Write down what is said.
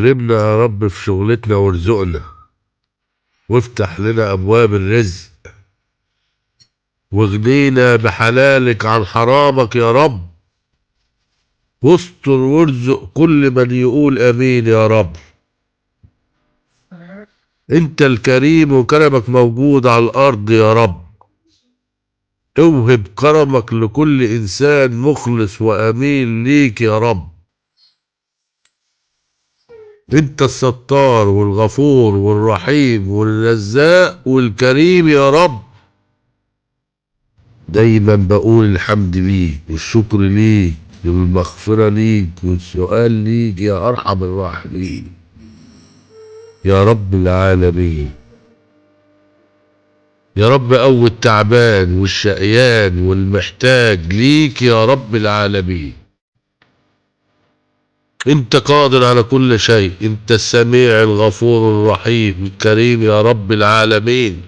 اكرمنا يا رب في شغلتنا وارزقنا، وافتح لنا أبواب الرزق، واغنينا بحلالك عن حرامك يا رب، واستر وارزق كل من يقول امين يا رب. انت الكريم وكرمك موجود على الارض يا رب. اوهب كرمك لكل انسان مخلص وامين ليك يا رب. انت الستار والغفور والرحيم والرزاق والكريم يا رب. دايما بقول الحمد ليك والشكر ليك والمغفرة ليك والسؤال ليك يا أرحم الراحمين يا رب العالمين. يا رب قوي التعبان والشقيان والمحتاج ليك يا رب العالمين. انت قادر على كل شيء، انت السميع الغفور الرحيم الكريم يا رب العالمين.